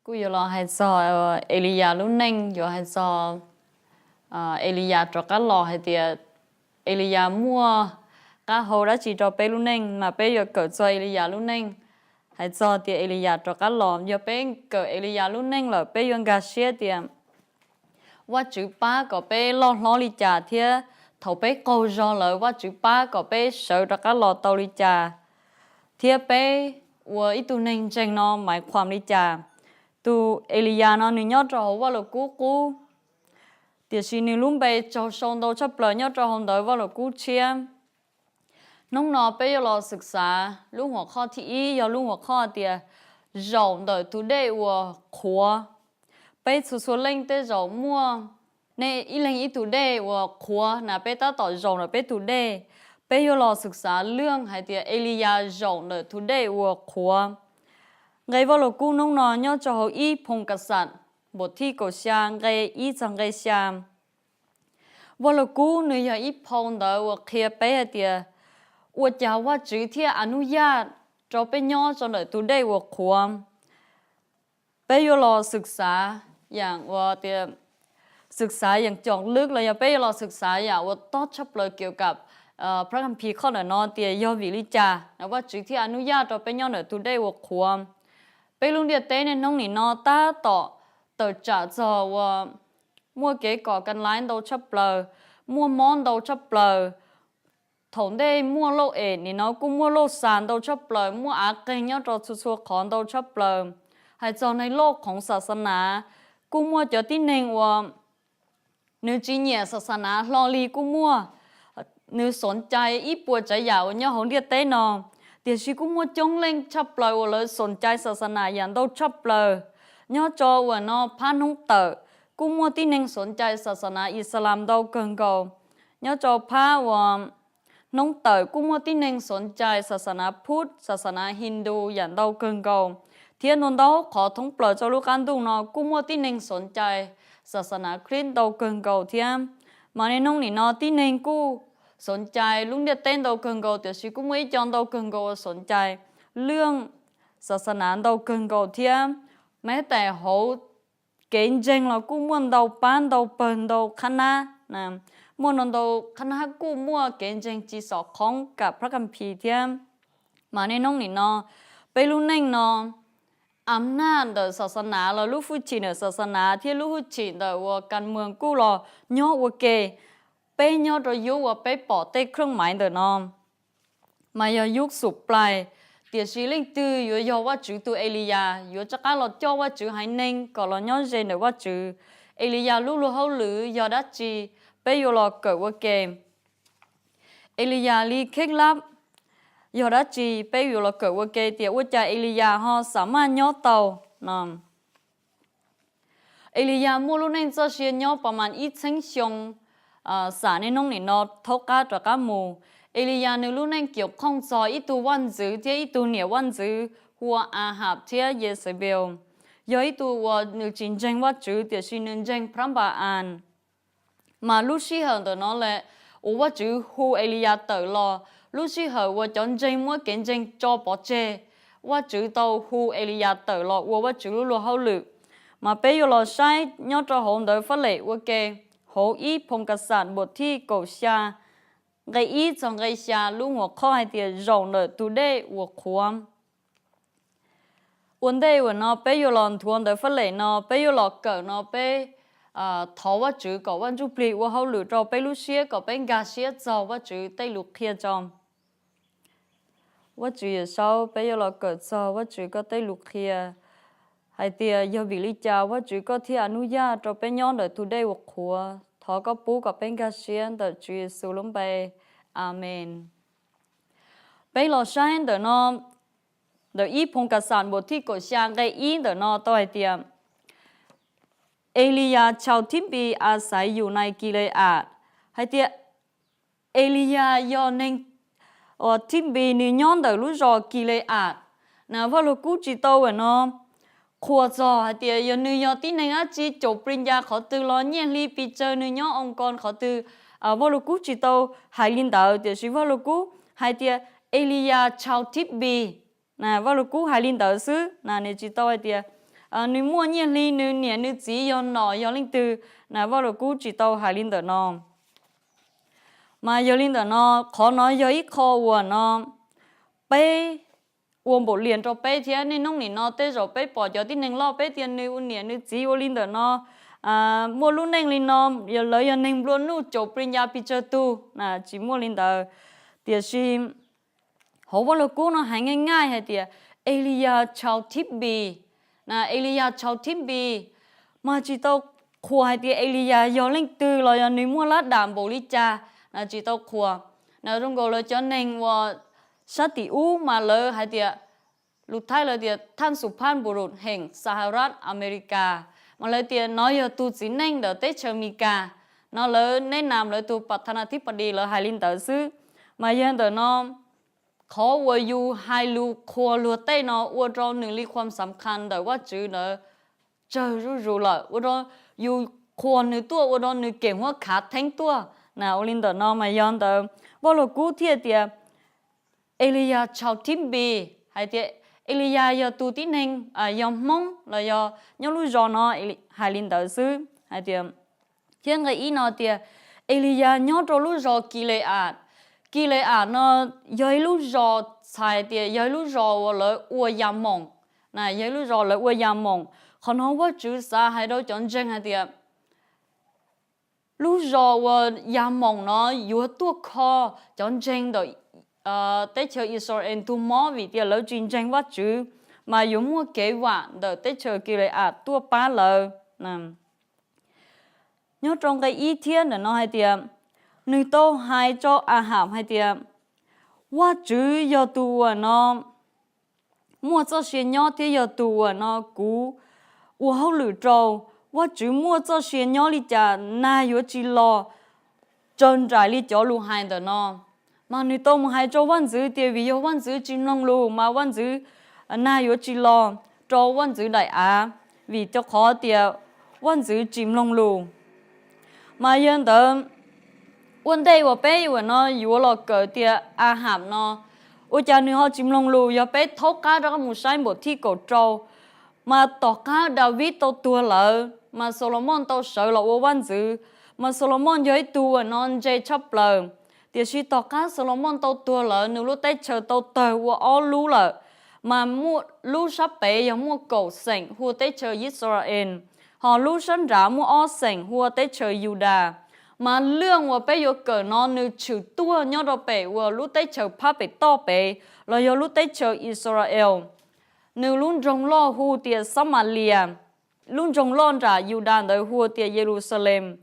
Kuj yuav los hais txog Eliyas lub neej, yuav hais txog Eliyas rov qab los hais tias Eliyas muaj qab hau dab tsi rau peb lub neej, mas peb yuav kawm txog Eliyas lub neej. Hais txog tias Eliyas rov qab los, yog peb kawm Eliyas lub neej lawm peb yuav nkag siab tias Vajtswv pab kom peb loj hlob li cas thiab thaum peb qaug zog lawm Vajtswv pab kom peb sawv rov qab los tau li cas, thiab peb ua ib tug neeg ntseeg no maiv qhuam li cas. Tus Eliyas no nws nyob rau hauv Vajluskub qub, tiam sis nws lub npe tsaug sau ntau tshaj plaws nyob rau hauv ntawv Vajluskub tshiab. Hnub no peb yuav los xwm xav lub huam qhoj thib ib, yog lub huam qhoj tias zaum ntawm tus dej uas qhuav. Peb txhua txhua leej tej zaum muaj nej ib leeg ib tug dej uas qhuav na, peb tab tom zaum ntawm peb tus dej. Peb yuav los xwm xav lwj hais tias Eliyas zaum ntawm tus dej uas qhuav. Nqe Vajluskub hnub no nyob rau hauv ib Phoo Kas Xas npuam thib kaum xya nqe ib txog nqe xya. Vajluskub nws yog ib phau ntawv uas qhia peb hais tias ua cas Vajtswv thiaj a nub yaj rau peb nyob rau ntawm tus dej uas qhuav. Peb yuav los xwm xav yaam uas tias xwm xav yaam coom lwb los yog peb yuav los xwm xav yaam uas tob tshaj plaws kiaus kam Phab Kam Phis qhoj ntawm no tias yog vim li cas na Vajtswv thiaj a nub yaj rau peb nyob ntawm tus dej uas qhuav. Peb lub ntiaj teb niaj hnub nim no tab tom tawm tsam txog uas muaj kev kom ka laiv ntau tshaj plaws, muaj mob ntau tshaj plaws. Thaum ntej muaj lauj em, nim no kuj muaj lauj xas ntau tshaj plaws, muaj av qeeg nyob rau txhua txhua qhov ntau tshaj plaws. Hais txog neeg lauj khoov xas xas nas, kuj muaj cov tib neeg uas nws tsis nyiam xas xas nas hlo li kuj muaj. Nws xoom cai ib puas tsav yam uas nyob hauv ntiaj teb no, tiam sis kuj muaj coob leej tshaj plaws uas lawv xoom cai xas xas nas yam ntau tshaj plaws. Nyob rau uas no phab noob tawm kuj muaj tib neeg xoom cai xas xas nas Islam ntau kawg nkaus. Nyob rau phab uas noob tawm kuj muaj tib neeg xoom cai xas xas nas Phub, xas xas nas Hindu yam ntau kawg nkaus, thiab ntau ntau qhov thoob plaws rau lub qab ntuj no kuj muaj tib neeg xoom cai xas xas nas Khrib ntau kawg nkaus thiab. Mas niaj hnub nim no tib neeg kuj xoom cai lub ntiaj teb ntau kawg nkaus, tiam sis kuj muaj ib co ntau kawg nkaus uas xoom cai lwj xas xas nas ntau kawg nkaus thiab. Mas tab tais hauv kev ntseeg los kuj muaj ntau pab ntau pawg ntau qhab nab, muaj ntau ntau qhab nab kuj muaj kev ntseeg tsis xom khoob kam Phab Kam Phis thiab. Mas niaj hnub nim no peb lub neej no, a naj ntawm xas xas nas los lub hwj chim ntawm xas xas nas thiab lub hwj chim ntawm uas kas mws kuj los nyob ua ke. Peb nyob rau yub uas peb pom tej khrooj maiv ntawm no mas yog yub xum plais, tiam sis leej twg yuav yog Vajtswv tus Eliyas yuav rov qab los coj Vajtswv haiv neeg kom los nyob ze ntawm Vajtswv. Eliyas lub luag hauj lwm yog dab tsi? Peb yuav los kawm ua ke. Eliyas li kheb lab yog dab tsi? Peb yuav los kawm ua ke tias ua cas Eliyas ho xam maj nyob tau no. Eliyas muaj lub neej txoj sia nyob pas mas ib txheeb xyoo xam niaj hnub nim no thaub qab rov qab mus. Eliyas nws lub neej cia khooj txog ib tug vaj ntxwv thiab ib tug niam vaj ntxwv hu ua Ahas thiab Yexebees. Yog ib tug uas nws tsis ntseeg Vajtswv tiam sis nws ntseeg Phab Npa-as. Mas lub sij hawm ntawm no lawm uas Vajtswv hu Eliyas tawm los, lub sij hawm uas cov ntseeg muab kev ntseeg tso pov tseg, Vajtswv tau hu Eliyas tawm los ua Vajtswv lub luag hauj lwm. Mas peb yuav los saib nyob rau hauv ntawv Fab Lem ua ke, hauv ib Phoo Kas Xas npuam thib kaum xya nqe ib txog nqe xya lub huam qhoj hais tias zaum ntawm tus dej uas qhuav. Ua ntej uas no peb yuav los nthuav ntawv Fab Lem no, peb yuav los kawm no peb thov Vajtswv kom Vaj Ntsujplig ua hauj lwm rau peb lub siab kom peb nkag siab txog Vajtswv tej lus qhia tso. Vajtswv Yawmsaub, peb yuav los kawm txog Vajtswv koj tej lus qhia hais tias yog vim li cas Vajtswv koj thiaj a nub yaj rau peb nyob ntawm tus dej uas qhuav. Thov koj pub kom peb nkag siab ntawm Tswv Yexus lub npe. Amees. Peb los saib ntawm no, ntawm ib Phoo Kas Xas npuam thib kaum xya nqe ib ntawm no tau hais tias Eliyas chau Thib Npis a xaiv yus nais Kis Les As, hais tias Eliyas yog neeg uas Thib Npis nws nyob ntawm lub zos Kis Les As. Na Vaj Lug Kub tsis tau uas no qhuas txog hais tias yog nws yog tib neeg dab tsi, caum plig ncas qhov twg los nyiaj hli pes tsawg, nws nyob oo kos qhov twg, Vaj Lug Kub tsis tau hais li ntawd, tiam sis Vaj Lug Kub hais tias Eliyas chau Thib Npis. Vaj Lug Kub hais li ntawd xwb na, nws tsis tau hais tias nws muaj nyiaj hli, nws niam nws txiv yog nom yog leej twg, na Vaj Lug Kub tsis tau hais li ntawm no. Mas yog li ntawm no, qhov no yog ib qho uas no peb ua npaum lias rau peb thiab. Niaj hnub nim no tej zaum peb pom cov tib neeg loj peb tias nws ua niam nws txiv ua li ntawm no, muaj lub neej li no, lawv yog neeg nplua nuj caum pris nya pes tsawg tug, tsis muaj li ntawd. Tiam sis hauv Vaj Lug Kub no hais nqaij nqaij hais tias Eliyas Chauthibi, na Eliyas Chauthibi, mas tsis tau qhuas hais tias Eliyas yog leej twg los yog nws muaj lab dam npaum li cas, na tsis tau qhuas. Na zoo nkaus lawv cov neeg uas sab tim ub mas lawv hais tias, lus Thaib lawv tias ท่านสุภาพบุรุษแห่งสหรัฐอเมริกา, mas lawv tias nov yog tus txiv neej ntawm teb chaws Amelikas, no lawv neb nam lawv tus ประธานาธิบดี lawv hais li ntawd xwb. Mas yog ntawm no, qhov uas yus hais lus qhuas luag tej no ua rau nws li ความสำคัญ ntawm Vajtswv ntawd tsawg zuj zus lawm, ua rau yus qhuas nws tuaj ua rau nws kem huab khav theeb tuaj, na ua li ntawm no mas yog ntawd Vaj Lug Kub thiaj tias Eliyas Chauthibi, hais tias Eliyas yog tus tib neeg, yog Hmoob los yog nyob lub zos no, hais li ntawd xwb hais tias. Thiab nqe ib no tias Eliyas nyob rau lub zos Kile-as. Kile-as no yog ib lub zos txhais tias yog ib lub zos uas lawv ua yas moom, na yog ib lub zos lawv ua yas moom. Qhov no Vajtswv xav hais rau cov ntseeg hais tias lub zos uas yas moom no yuav tuaj kho cov ntseeg ntawm teb chaws Israel tus mob vim tias lawv tsis ntseeg Vajtswv, mas yuav muaj kev vam ntawm teb chaws Kile-as tuaj pab lawv. Nyob rau nqe ib thiab ntawm no hais tias, nws tau hais rau Ahas hais tias, Vajtswv yog tus uas no muaj txoj sia nyob thiab yog tus uas no kuv ua hauj lwm rau. Vajtswv muaj txoj sia nyob li cas nag yuav tsis los raws nraim li cov lus hais ntawm no. Mas nws tau mus hais rau vaj ntxwv tias vim yog vaj ntxwv tsis mloog lus mas vaj ntxwv, nag yuav tsis los rau vaj ntxwv daim av, vim rau qhov tias vaj ntxwv tsis mloog lus. Mas yog ntawd, ua ntej uas peb uas no yuav los kawm tias Ahas no ua cas nws ho tsis mloog lus, yog peb thaub qab rov qab mus saib npaum thib kaum rau, mas tom qab Daviv tau tuag lawm mas Xalumoos tau sawv los ua vaj ntxwv. Mas Xalumoos yog ib tug uas no ntse tshaj plaws, tiam sis tom qab Xalumoos tau tuag lawm nws lub teb chaws tau tawg ua ob lub lawm. Mas muaj lub sab pem yog muaj kaum xeem hu ua teb chaws Yixalayees, ho lub sab nrad muaj ob xeem hu ua teb chaws Yudas. Mas lwaj uas peb yuav kawm no nws tshwm tuaj nyob rau pem uas lub teb chaws phab pem toj pem los yog lub teb chaws Yixalayees. Nws lub nroog loj hu tias Xab Mas Lias, lub nroog loj nram Yudas ntawd hu tias Yeluxalees.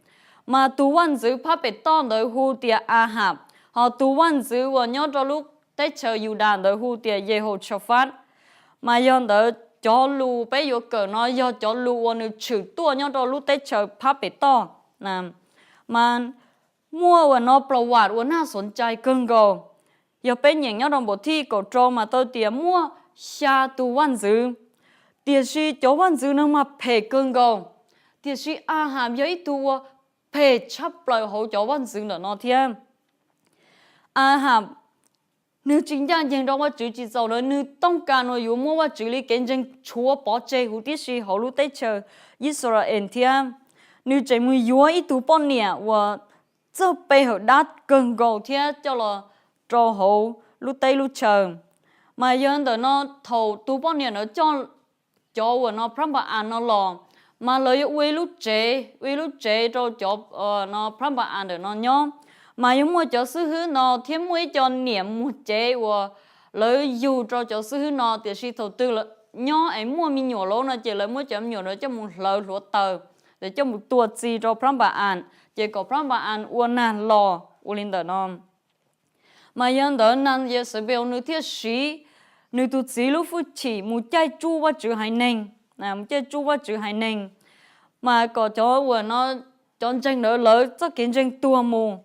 Mas tus vaj ntxwv phab pem toj ntawd hu tias Ahas, ho tus vaj ntxwv uas nyob rau lub teb chaws Yudas ntawd hu tias Yehausafas. Mas yog ntawd cov lus peb yuav kawm no yog cov lus uas nws tshwm tuaj nyob rau lub teb chaws phab pem toj. Mas muaj uas no plaus vam uas naj xov ncai kawg nkaus. Yog peb nyeem nyob rau npaum thib kaum rau mas tau tias muaj xya tus vaj ntxwv, tiam sis cov vaj ntxwv no mas phem kawg nkaus. Tiam sis Ahas yog ib tug uas phem tshaj plaws hauv cov vaj ntxwv ntawm no thiab. Ahas nws tsis ncaj ncees rau Vajtswv tsis txaus na, nws tooj kas uas yuav muab Vajtswv li kev ntseeg tshuav pov tseg huv tib si hauv lub teb chaws Yixalayees thiab. Nws tseem mus yuav ib tug poj niam uas txawj pe hawm dab kawg nkaus thiab coj los rau hauv lub teb lub chaw. Mas yog ntawm no thaum tus poj niam ntawd coj cov uas no Phab Npa-as no los, mas lawv yuav ua ib lub tsev, ua ib lub tsev rau cov no Phab Npa-as ntawm no nyob. Mas yuav muaj cov xib hwb no thiab muaj ib co niam muag cev uas lawv yug rau cov xib hwb no, tiam sis thaum twg nyob es muaj me nyuam lawm no ces lawv muab cov me nyuam no coj mus hlawv hluav taws, ces coj mus tua txi rau Phab Npa-as, ces kom Phab Npa-as ua nag los ua li ntawm no. Mas yog ntawd Nas Yexebees nws thiaj siv nws tus txiv lub hwj chim mus caij tsuj Vajtswv haiv neeg, mus caij tsuj Vajtswv haiv neeg, mas kom cov uas no cov ntseeg ntawd lawv txoj kev ntseeg tuag mus.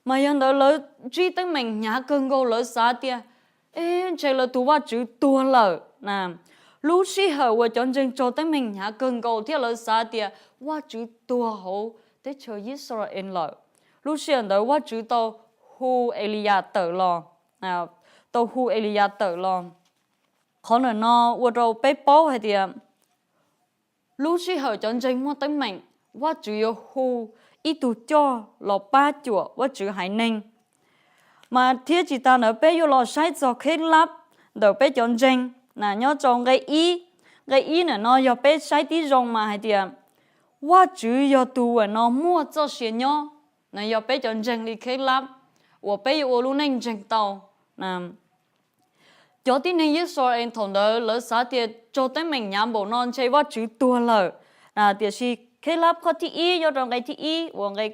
Mas yog ntawd lawv ntsib teeb meem hnyav kawg nkaus, lawv xav tias, e, ntshe lawv tus Vajtswv tuag lawm. Lub sij hawm uas cov ntseeg raug teeb meem hnyav kawg nkaus thiab lawv xav tias Vajtswv tuag hauv teb chaws Yixalayees lawm, lub sij hawm ntawd Vajtswv tau hu Eliyas tawm los, tau hu Eliyas tawm los. Qhov ntawm no ua rau peb paub hais tias lub sij hawm cov ntseeg muaj teeb meem, Vajtswv yuav hu ib tug coj los pab cuam Vajtswv haiv neeg. Mas thiab tsis tas ntawd peb yuav los saib txog kheb lab ntawm peb cov ntseeg na nyob rau nqe ib. Nqe ib ntawm no yog peb saib tib zoo mas hais tias Vajtswv yog tus uas no muaj txoj sia nyob. Na yog peb cov ntseeg li kheb lab uas peb yuav ua lub neej ntseeg tau. Cov tib neeg Yixalayees thaum ntawd lawv xav tias raug teeb meem hnyav npaum no ntshe Vajtswv tuag lawm. Tiam sis kheb lab qhov thib ib nyob rau nqe thib ib uas nqe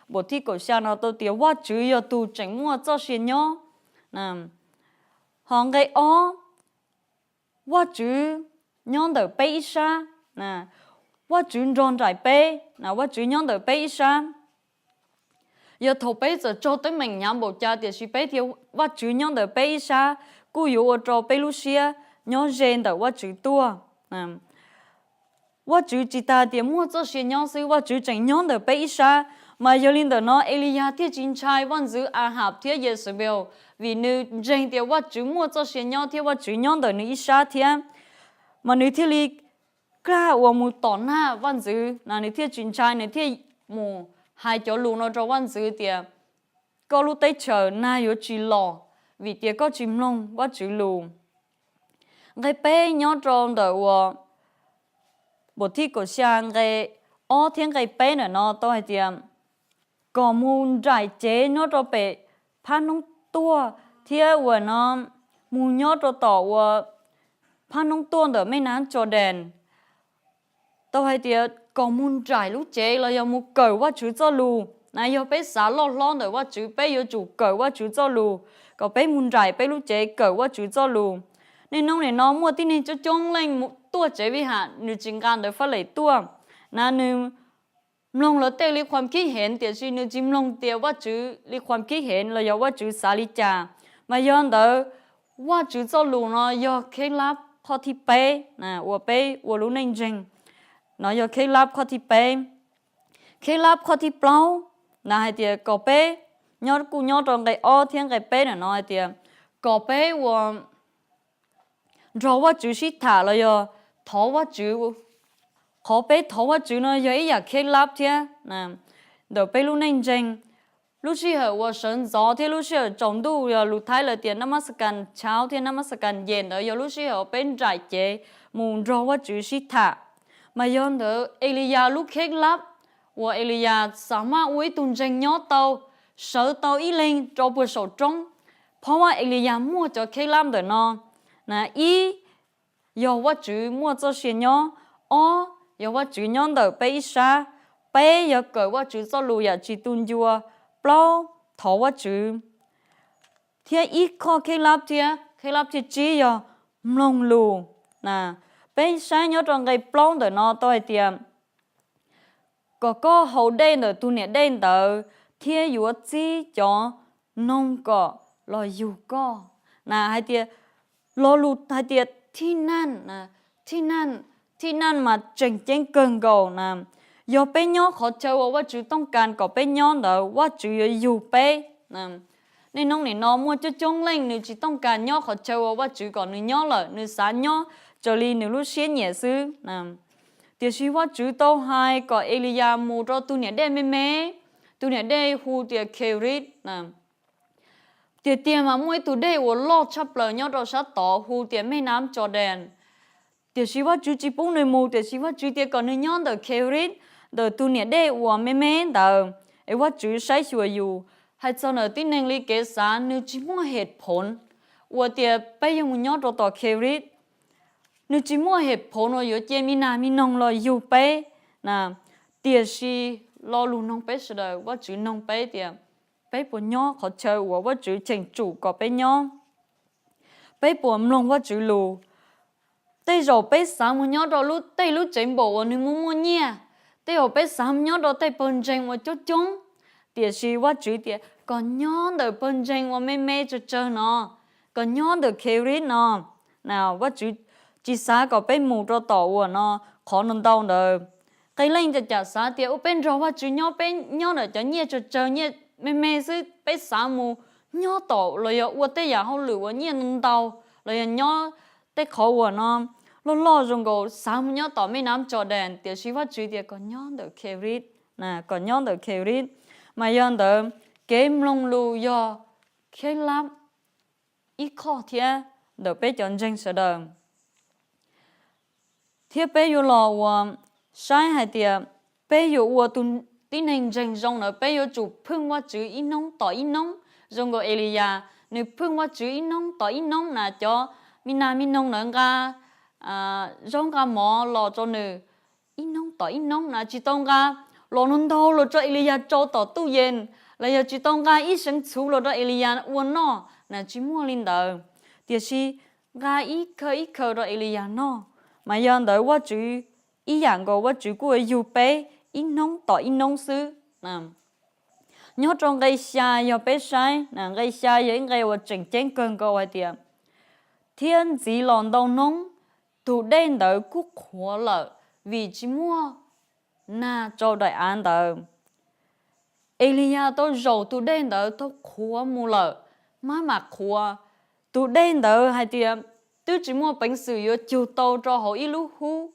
npaum thib kaum xya no tau tias Vajtswv yog tus tseem muaj txoj sia nyob. Ho nqe ob, Vajtswv nyob ntawm peb ib sab. Vajtswv nrog nraim peb, Vajtswv nyob ntawm peb ib sab. Yog thaum peb txawm raug teeb meem hnyav npaum cas tiam sis peb thiaj Vajtswv nyob ntawm peb ib sab kuj yuav ua rau peb lub siab nyob ze ntawm Vajtswv tuaj. Vajtswv tsis tas tias muaj txoj sia nyob xwb, Vajtswv tseem nyob ntawm peb ib sab. Mas yog li ntawm no Eliyas thiaj tsis ntshai vaj ntxwv Ahas thiab Yexebees vim nws ntseeg tias Vajtswv muaj txoj sia nyob thiab Vajtswv nyob ntawm nws ib sab thiab. Mas nws thiaj li kaj uas mus tom nag vaj ntxwv na, nws thiaj tsis ntshai, nws thiaj mus hais cov lus no rau vaj ntxwv tias koj lub teb chaws nag yuav tsis los vim tias koj tsis mloog Vajtswv lus. Nqe peb nyob rau ntawm uas npaum thib kaum xya nqe ob thiab nqe peb ntawm no tau hais tias kom mus nraim cev nyob rau pem phab hnub tuaj thiab uas no mus nyob rau tom uas phab hnub tuaj ntawm mej nab Jordan. Tau hais tias kom mus nraim lub cev los yog mus kawm Vajtswv txoj lus na, yog peb xav loj hlob ntawm Vajtswv peb yuav tsum kawm Vajtswv txoj lus, kom peb mus nraim peb lub cev kawm Vajtswv txoj lus. Niaj hnub nim no muaj tib neeg coob coob leej tuaj tsev vij ham nws tsis nqa ntawv faj lem tuaj na, nws mloog lawv tej li khuam khib heev tiam sis nws tsis mloog tias Vajtswv li khuam khib heev los yog Vajtswv xav li cas. Mas yog ntawd Vajtswv txoj lus no yog kheb lab qhov thib peb uas peb ua lub neej ntseeg. No yog kheb lab qhov thib peb. Kheb lab qhov thib plaub na hais tias kom peb, nyob kuj nyob rau nqe ob thiab nqe peb na no hais tias kom peb ua nrog Vajtswv sib tham los yog thov Vajtswv. Qhov peb thov Vajtswv no yog ib yam kheb lab thiab ntawm peb lub neej ntseeg. Lub sij hawm uas sawv ntxov thiab lub sij hawm tsaus ntuj yog lus Thaib lawv tias nab mas kas tshauv thiab nab mas kas yem ntawd yog lub sij hawm peb nraim cev mus nrog Vajtswv sib tham. Mas yog ntawd Eliyas lub kheb lab uas Eliyas xa maj ua ib tug ntseeg nyob tau, sawv tau ib leeg rau puag saum roob. Phab Eliyas muaj cov kheb lab ntawm no na, ib, yog Vajtswv muaj txoj sia nyob. Ob, yog Vajtswv nyob ntawm peb ib sab. Peb, yog kawm Vajtswv txoj lus yam tsis tu ncua. Plaub, thov Vajtswv. Thiab ib qho kheb lab thiab, kheb lab thib tsib yog mloog lus. Peb saib nyob rau nqe plaub ntawm no tau hais tias kom koj haus dej ntawm tus niam dej ntawd thiab yuav txib cov noog kom los yug koj. Na hais tias, lo lus hais tias thij naj, thij naj, thij naj mas tseem ceeb kawg nkaus na. Yog peb nyob qhov chaw uas Vajtswv tooj kas kom peb nyob ntawd Vajtswv yuav yug peb. Niaj hnub nim no muaj coob coob leej nws tsis tooj kas nyob qhov chaw uas Vajtswv kom nws nyob lawm, nws xav nyob raws li nws lub siab nyiam xwb. Tiam sis Vajtswv tau hais kom Eliyas mus rau tus niam dej me me, tus niam dej hu tias Kheris. Tiag tiag mas muaj ib tug dej uas loj tshaj plaws nyob rau sab tod hu tias mej nab Jordan. Tiam sis Vajtswv tsis pub nws mus, tiam sis Vajtswv tias kom nws nyob ntawm Kheris, ntawm tus niam dej uas me me ntawd, es Vajtswv saib xyuas yus. Hais txog ntawm tib neeg li kev xav nws tsis muaj hem phoov uas tias peb yuav mus nyob rau tom Kheris. Nws tsis muaj hem phoov uas yuav cia mi nas mi noog los yug peb na. Tiam sis lo lus noog peb sawv daws, Vajtswv noog peb tias peb puas nyob qhov chaw uas Vajtswv cheem tsum kom peb nyob. Peb puas mloog Vajtswv lus? Tej zaum peb xav mus nyob rau lub, tej lub tsev npaum uas nws muaj muaj nyiaj, tej zaum peb xav mus nyob rau tej pawg ntseeg uas coob coob, tiam sis Vajtswv tias kom nyob ntawm pawg ntseeg uas me me tsawg tsawg no, kom nyob ntawm Kheris no. Na, Vajtswv tsis xav kom peb mus rau tom uas no, qhov no ntau ntawd. Qee leej cam cam xav tias ua peb nrog Vajtswv nyob, peb nyob ntawm cov nyiaj tsawg tsawg, nyiaj me me xwb, peb xav mus nyob tom los yog ua tej yam hauj lwm uas nyiaj ntau, los yog nyob tej qhov uas no loj loj zoo nkaus xav mus nyob tom mej nam Jordan, tiam sis Vajtswv tias kom nyob ntawm Kheris, kom nyob ntawm Kheris. Mas yog ntawd kev mloog lus yog kheb lab ib qho thiab ntawm peb cov ntseeg sawv daws. Thiab peb yuav los ua saib hais tias peb yuav ua tus tib neeg ntseeg zoo ntawd peb yuav tsum pheej Vajtswv ib hnub tom ib hnub, zoo nkaus Eliyas nws pheej Vajtswv ib hnub tom ib hnub na. Cov me nas me noog ntawd nqa zaub nqa mov los rau nws ib hnub tom ib hnub na, tsis tau nqa los ntau ntau los rau Eliyas tsau tom tuj yees, los yog tsis tau nqa ib seev txhuv los rau Eliyas ua noj na, tsis muaj li ntawd. Tiam sis nqa ib khawv ib khawv rau Eliyas noj. Mas yog ntawd Vajtswv ib yam nkaus Vajtswv kuj yug peb ib hnub tom ib hnub xwb. Nyob rau nqe xya yog peb saib, nqe xya yog ib nqe uas tseem ceeb kawg nkaus hais tias, thiab ntxiv los ntau hnub, tus dej ntawd kuj qhuav lawm vim tsis muaj nag rau daim av ntawd. Eliyas tau zaum tus dej ntawd tau qhuav mus lawm, maj mam qhuav. Tus dej ntawd hais tias twb tsis muaj peev xwm yuav cug tau rau hauv ib lub hub,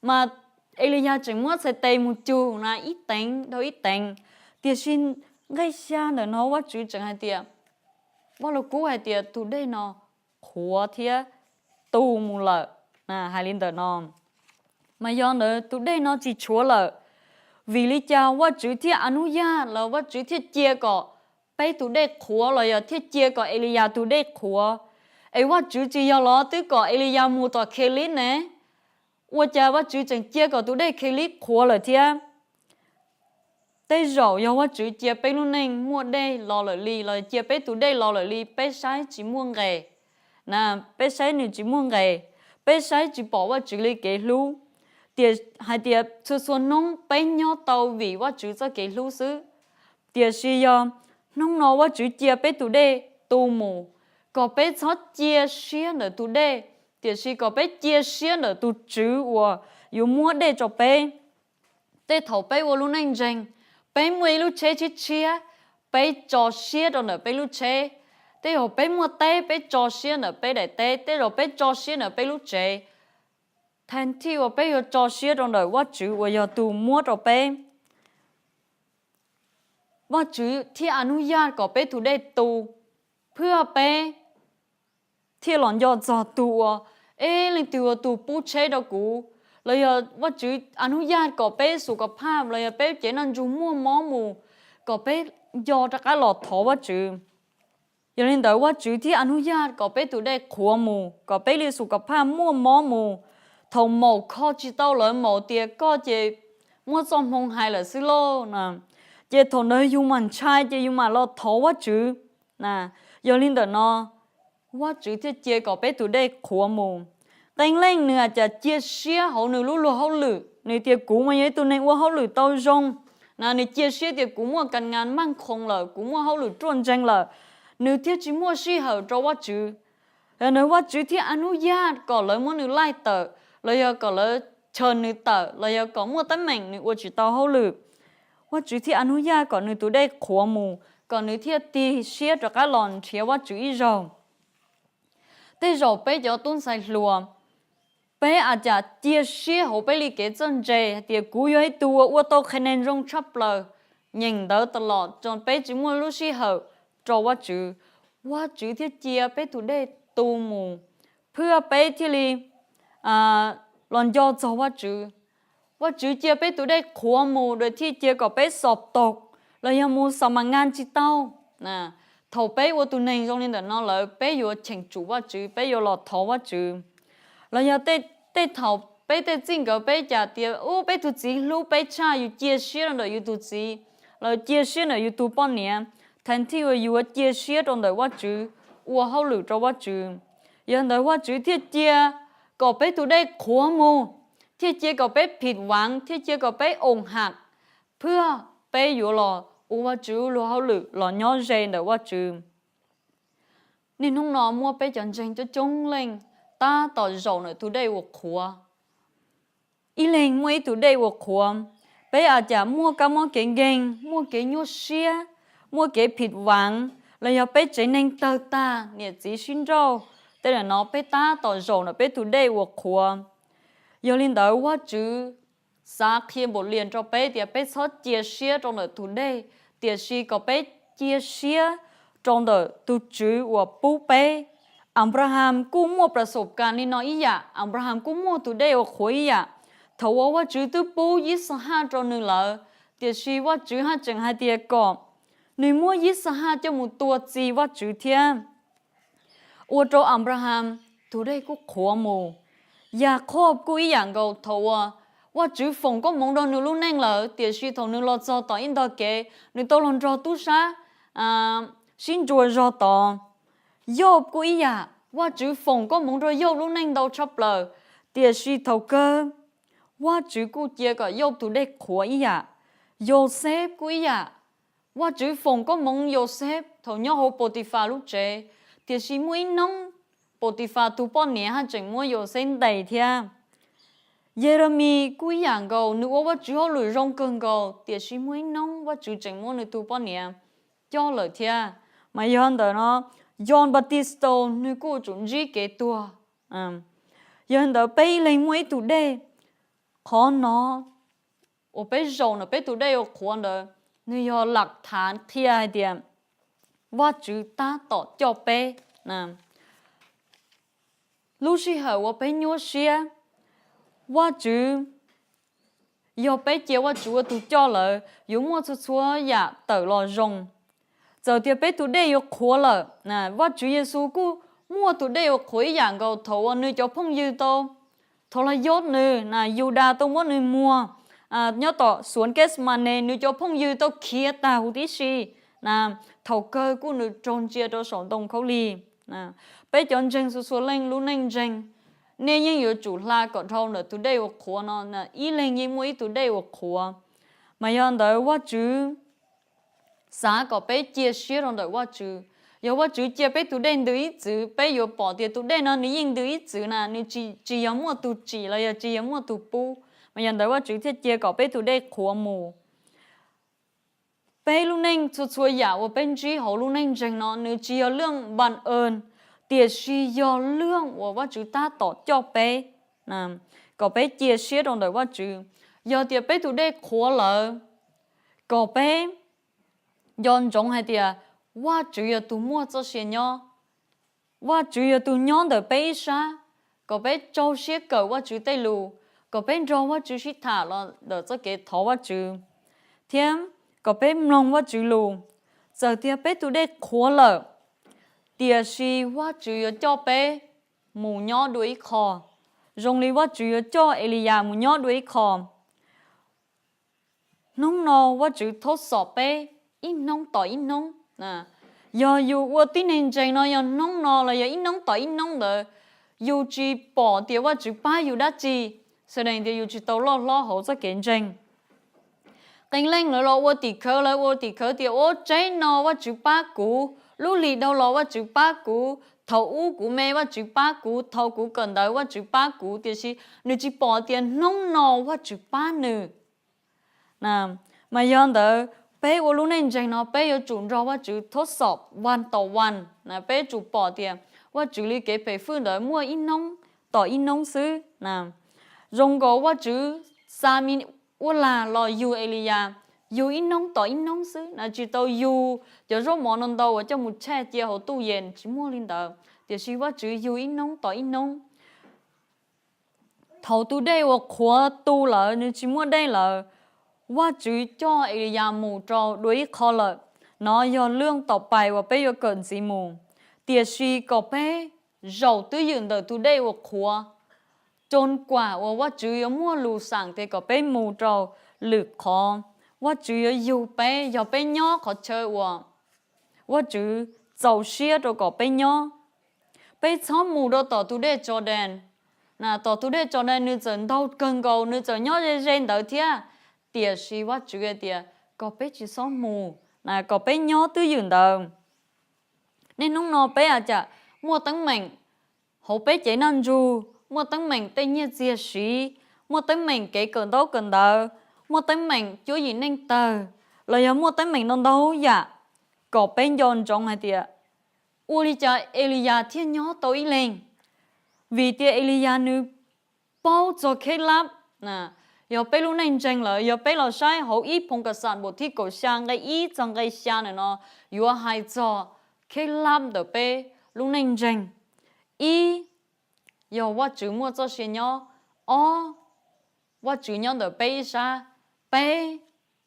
mas Eliyas tseem muab txhais tes mus cug na ib teev dhau ib teev. Tiam sis nqe xya ntawm no Vajtswv tseem hais tias, Vaj Lug Kub hais tias tus dej no qhuav thiab tu mus lawm, hais li ntawm no. Mas yog ntawd tus dej no tsis tshuav lawm, vim li cas Vajtswv thiaj anub yaj los Vajtswv thiaj cia kom peb tus dej qhuav los yog thiaj cia kom Eliyas tus dej qhuav? Es Vajtswv tsis yog los twb kom Eliyas mus tom Khelib ne? Ua cas Vajtswv tseem cia kom tus dej Khelib qhuav lawm thiab? Tej zaum yog Vajtswv cia peb lub neej muaj dej los lawm li los cia peb tus dej los lawm li peb saib tsis muaj nqes na, peb saib nws tsis muaj nqes, peb saib tsis pom Vajtswv li kev hlub. Tiam hais tias txhua txhua hnub peb nyob tau vim Vajtswv txoj kev hlub xwb. Tiam sis yog hnub no Vajtswv cia peb tus dej tu mus, kom peb txhob cia siab ntawm tus dej, tiam sis kom peb cia siab ntawm tus Tswv uas yuav muab dej rau peb. Tej thaum peb ua lub neej ntseeg, peb muaj ib lub tsheb tshiab tshiab, peb tso siab rau ntawm peb lub tsheb. Tej zaum peb muaj teb, peb tso siab ntawm peb daim teb. Tej zaum peb tso siab ntawm peb lub tsev. Thaum thib uas peb yuav tso siab rau ntawm Vajtswv uas yog tus muab rau peb, Vajtswv thiaj anub yaj kom peb tus dej tu, thiab peb thiaj los nco txog tus uas, eb, leej twg ua tus pub tsheb rau kuv? Los yog Vajtswv anub yaj kom peb xus kom phaj los yog peb cev noj ntsug muaj mob mus, kom peb nco rov qab los thov Vajtswv. Yog li ntawd Vajtswv thiaj anub yaj kom peb tus dej qhuav mus, kom peb li xus kom phaj muaj mob mus. Thaum maum kho tsis tau lawv maum tias koj ces muaj txoj hmoo hais lawm xwb lauj na, ces thaum ntawd yus mam ntshai ces yus mam los thov Vajtswv. Yog li ntawm no, Vajtswv thiaj cia kom peb tus dej qhuav mus. Qee leej nws hais tias cia siab hauv nws lub luag hauj lwm, nws tias kuv mas yog ib tug neeg ua hauj lwm tau zoo na, nws cia siab tias kuv muaj kas ngas maj qhoos lawm, kuv muaj hauj lwm ruaj nreeg lawm, nws thiaj tsis muaj sij hawm rau Vajtswv. Yog ntawd Vajtswv thiaj anub yaj kom lawv muab nws laij tawm, los yog kom lawv chaw nws tawm, los yog kom muaj teeb meem nws ua tsis tau hauj lwm. Vajtswv thiaj anub yaj kom nws tus dej qhuav mus, kom nws thiaj tig siab rov qab los nrhiav Vajtswv ib zaug. Tej zaum peb cov tub ntxhais hluas, peb hais tias cia siab hauv peb li kev txawj ntse hais tias kuv yog ib tug uas ua tau qhia neeg zoo tshaj plaws, nyeem ntawv tas los, peb tsis muaj lub sij hawm rau Vajtswv. Vajtswv thiaj cia peb tus dej tu mus, thiab peb thiaj li los nco txog Vajtswv. Vajtswv cia peb tus dej qhuav mus, thiaj cia kom peb xov tau, los yog mus xas mas nqa tsis tau. Thaum peb ua tus neeg zoo li ntawm no lawm, peb yuav cheem tsum Vajtswv, peb yuav los thov Vajtswv. Los yog tej thaum peb tej txij nkawm peb cas tias, ub, peb tus txiv hlub peb tshaj, yus cia siab rau ntawm yus tus txiv, los cia siab ntawm yus tus poj niam, thaum thib uas yuav cia siab rau ntawm Vajtswv, ua hauj lwm rau Vajtswv. Yog ntawd Vajtswv thiaj cia kom peb tus dej qhuav mus, thiaj cia kom peb phim vav, thiaj cia kom peb oos ham, thiab peb yuav los ua Vajtswv luag hauj lwm los nyob ze ntawm Vajtswv. Niaj hnub no muaj peb cov ntseeg coob coob leej tab tom zaum ntawm tus dej uas qhuav. Ib leeg muaj ib tus dej uas qhuav, peb hais tias muaj kab mob kev nkeeg, muaj kev nyuaj siab, muaj kev phim vav, los yog peb tsev neeg tawg tag, niam txiv sib nrauj, tej no peb tab tom zaum ntawm peb tus dej uas qhuav. Yog li ntawd Vajtswv xav qhia npaum li rau peb tias peb txhob cia siab rau ntawm tus dej, tiam sis kom peb cia siab rau ntawm tus Tswv uas pub peb. Anplahas kuj muaj plas xaum kas li no ib yam, Anplahas kuj muaj tus dej uas qhuav ib yam. Thaum uas Vajtswv twb pub Yixaj rau nws lawm, tiam sis Vajtswv haj tseem hais tias kom nws muab Yixaj coj mus tua txi Vajtswv thiab, ua rau Anplahas tus dej kuj qhuav mus. Yaqob kuj ib yam nkaus, thaum uas Vajtswv foom koob hmoov rau nws lub neej lawm, tiam sis thaum nws los txog tom ib ntag kev nws tau los nrog tub sab sib ntsuas zog tod. Yauj kuj ib yam, Vajtswv foom koob hmoov rau Yauj lub neej ntau tshaj plaws, tiam sis thaum kawg Vajtswv kuj cia kom Yauj tus dej qhuav ib yam. Yauxej kuj ib yam, Vajtswv foom koob hmoov Yauxej thaum nyob hauv Pautifas lub tsev, tiam sis muaj ib hnub Pautifas tus poj niam haj tseem muab Yauxej ntes thiab. Yelemis kuj ib yam nkaus, nws ua Vajtswv hauj lwm zoo kawg nkaus, tiam sis muaj ib hnub Vajtswv tseem muab nws tus poj niam coj lawm thiab. Mas yog ntawm no, Yos Npatistaus nws kuj yuav tsum ntsib kev tuag. Yog li ntawd peb ib leeg muaj ib tug dej, qhov no uas peb zaum ntawm peb tus dej uas qhuav ntawd, nws yog lam thav qhia hais tias Vajtswv tab tom coj peb. Lub sij hawm uas peb nyuaj siab, Vajtswv, yog peb cia Vajtswv ua tus coj lawm yuav muaj txhua txhua yam tawm los zoo. Txawm tias peb tus dej yuav qhuav lawm, Vajtswv Yexus kuj muaj tus dej uas qhuav ib yam nkaus thaum uas nws cov phooj ywg tau thov los yog nws, Yudas tau muab nws muag nyob tom xuav Kexmanes, nws cov phooj ywg tau khiav tag huv tib si. Thaum kawg kuj nws raug ntsia rau saum ntoo khaub lig. Peb cov ntseeg txhua txhua leej lub neej ntseeg, nej yeej yuav tsum hla kom dhau ntawm tus dej uas qhuav no, ib leeg yeej muaj ib tug dej uas qhuav. Mas yog ntawd Vajtswv xav kom peb cia siab rau ntawm Vajtswv. Yog Vajtswv cia peb tus dej ntws ib txwm, peb yuav pom tias tus dej no nws yeej ntws ib txwm na, nws tsis, tsis yog muaj tus tsim los yog tsis yog muaj tus pub. Mas yog ntawd Vajtswv thiaj cia kom peb tus dej qhuav mus. Peb lub neej txhua txhua yam uas peb ntsib hauv lub neej ntseeg no nws tsis yog lwj npan, tiam sis yog lwj uas Vajtswv tab tom coj peb, kom peb cia siab rau ntawm Vajtswv. Yog tias peb tus dej qhuav lawm, kom peb nco ntsoov hais tias Vajtswv yog tus muaj txoj sia nyob. Vajtswv yog tus nyob ntawm peb ib sab, kom peb rau siab kawm Vajtswv tej lus, kom peb nrog Vajtswv sib tham los ntawm txoj kev thov Vajtswv, thiab kom peb mloog Vajtswv lus. Txawm tias peb tus dej qhuav lawm, tiam sis Vajtswv yuav coj peb mus nyob dua ib qho, zoo li Vajtswv yuav coj Eliyas mus nyob dua ib qho. Hnub no Vajtswv thaub xom peb ib hnub tom ib hnub. Yog yus ua tib neeg ntseeg no yog hnub no los yog ib hnub tom ib hnub ntawd, yus tsis pom tias Vajtswv pab yus dab tsi, xws nees tias yus tsis tau loj hlob hauv txoj kev ntseeg. Qee leej lawv los ua tim khawv, lawv ua tim khawv tias ua tsaib no Vajtswv pab kuv, lub hlis dhau los Vajtswv pab kuv, thaum ub kuv me Vajtswv pab kuv, thaum kuv kawm ntawv Vajtswv pab kuv, tiam sis nws tsis pom tias hnub no Vajtswv pab nws. Mas yog ntawd peb ua lub neej ntseeg no peb yuav tsum nrog Vajtswv thaub xom vas tom vas, peb yuav tsum pom tias Vajtswv li kev phem fwj ntawd muaj ib hnub tom ib hnub xwb. Zoo nkaus Vajtswv xa me uab lag los yug Eliyas, yug ib hnub tom ib hnub xwb na, tsis tau yug cov zaub mov no ntau uas coj mus tshaj cia hauv tuj yes, tsis muaj li ntawd, tiam sis Vajtswv yug ib hnub tom ib hnub. Thaum tus dej uas qhuav tu lawm, nws tsis muaj dej lawm, Vajtswv coj Eliyas mus rau dua ib qho lawm. No yog lwj tom pais uas peb yuav kawm ntxiv mus. Tiam sis kom peb zaum twj ywm ntawm tus dej uas qhuav, rau kuam uas Vajtswv yuav muaj lus xam tias kom peb mus rau lwm qhov. Vajtswv yuav yug peb yog peb nyob qhov chaw uas Vajtswv txaus siab rau kom peb nyob. Peb txhob mus rau tom tus dej Jordan. Na, tom tus dej Jordan nws txawm ntau kawg nkaus, nws txawm nyob ze ze ntawd thiab, tiam sis Vajtswv hais tias kom peb tsis txhob mus, na, kom peb nyob twj ywm ntawd. Niaj hnub no peb a cas muaj teeb meem hauv peb cev noj ntsug, muaj teeb meem tej nyiaj txiag siv, muaj teeb meem kev kawm ntaub kawm ntawv, muaj teeb meem cuab yim neej tawg, los yog muaj teeb meem ntau ntau yam, kom peb nco ntsoov hais tias Ua li cas Eliyas thiaj nyob tau ib leeg? Vim tias Eliyas nws paub txog khev lab. Yog peb lub neej ntseeg lawm, yog peb los saib hauv ib Phoo Kas Xas npuam thib kaum xya nqe ib txog nqe xya ntawm no, yuav hais txog khev lab ntawm peb lub neej ntseeg. Ib, yog Vajtswv muaj txoj sia nyob. Ob, Vajtswv nyob ntawm peb ib sab. Peb,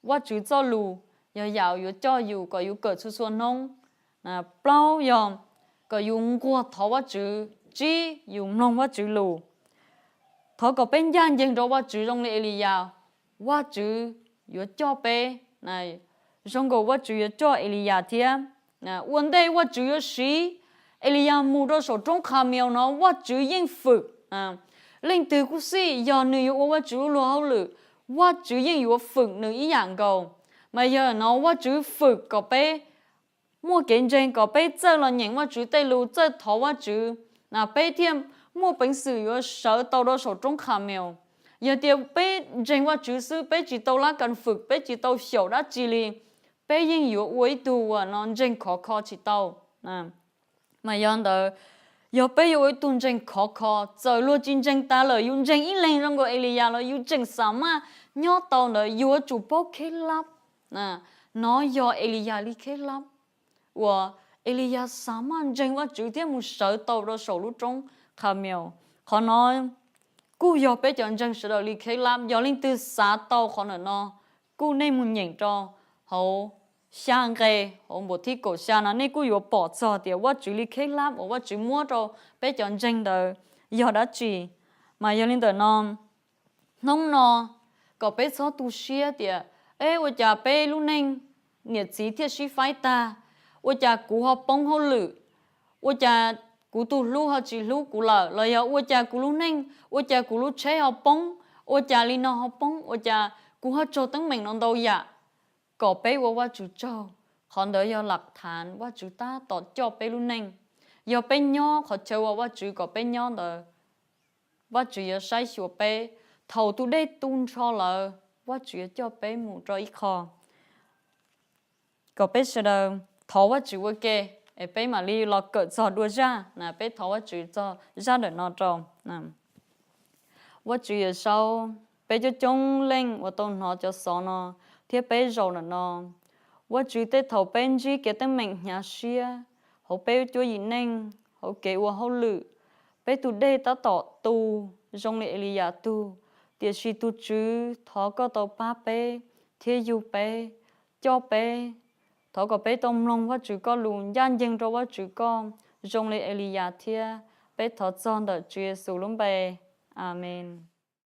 Vajtswv txoj lus yog yam yuav coj yus kom yus kawm txhua txhua hnub. Plaub, yog kom yus nquag thov Vajtswv. Tsib, yus mloog Vajtswv lus. Thov kom peb ncaj ncees rau Vajtswv zoo li Eliyas, Vajtswv yuav coj peb zoo nkaus Vajtswv yuav coj Eliyas thiab. Ua ntej Vajtswv yuav siv Eliyas mus rau saum roob Qhamaus no, Vajtswv yeej fwm. Leej twg kuj xij, yog nws yuav ua Vajtswv lub luag hauj lwm, Vajtswv yeej yuav fwm nws ib yam nkaus. Mas yog no Vajtswv fwm kom peb muaj kev ntseeg, kom peb txawj los nyeem Vajtswv tej lus, txawj thov Vajtswv, peb thiaj muaj peev xwm yuav sawv tau rau saum roob Qhamaus. Yog tias peb ntseeg Vajtswv xwb, peb tsis tau lab kas fwm, peb tsis tau xyaum dab tsi li, peb yeej yuav ua ib tug uas no ntseeg khov kho tsis tau. Mas yog ntawd, yog peb yuav ua ib tug ntseeg khov kho, txawm luag tsis ntseeg tas lawm, yus ntseeg ib leeg zoo nkaus Eliyas los yus tseem xav mas nyob tau ntawd, yuav tsum paub khev lab. No yog Eliyas li khev lab uas Eliyas xav mas ntseeg Vajtswv thiab mus sawv tau rau saum lub roob Qhamaus. Qhov no kuj yog peb cov ntseeg sawv daws li khev lab. Yog leej twg xav tau qhov ntawm no, kuj nej mus nyeem rau hauv xya nqe, hauv npuam thib kaum xya no nej kuj yuav pom txog tias Vajtswv li khev lab uas Vajtswv muab rau peb cov ntseeg ntawd yog dab tsi. Mas yog li ntawm no, hnub no kom peb txhob tu siab tias, e, ua cas peb lub neej niam txiv thiaj sib faib tag, ua cas kuv ho poob hauj lwm, ua cas kuv tus hlub ho tsis hlub kuv lawm, los yog ua cas kuv lub neej, ua cas kuv lub tsheb ho poob, ua cas li no ho poob, ua cas kuv ho raug teeb meem no ntau yam. Kom peb ua Vajtswv tsaug, qhov ntawd yog lam thas Vajtswv tab tom coj peb lub neej. Yog peb nyob qhov chaw uas Vajtswv kom peb nyob ntawd, Vajtswv yuav saib xyuas peb. Thaum tus dej tu nrho lawm, Vajtswv yuav coj peb mus rau ib qho. Kom peb sawv daws thov Vajtswv ua ke, es peb mam li los kawm txog dua zaj na, peb thov Vajtswv txog zaj ntawm no rau. Vajtswv Yawmsaub, peb coob coob leej uas tau hnov cov xov no thiab peb zaum ntawm no, Vajtswv, tej thaum peb ntsib kev teeb meem hnyav siab hauv peb cuab yim neej, hauv kev ua hauj lwm, peb tus dej tab tom tu zoo li Eliyas tug, tiam sis tus Tswv thov koj tau pab peb thiab yug peb, coj peb. Thov kom peb tau mloog Vajtswv koj lus, ncaj ncees rau Vajtswv koj zoo li Eliyas thiab. Peb thov txog ntawm Tswv Yexus lub npe, Amees.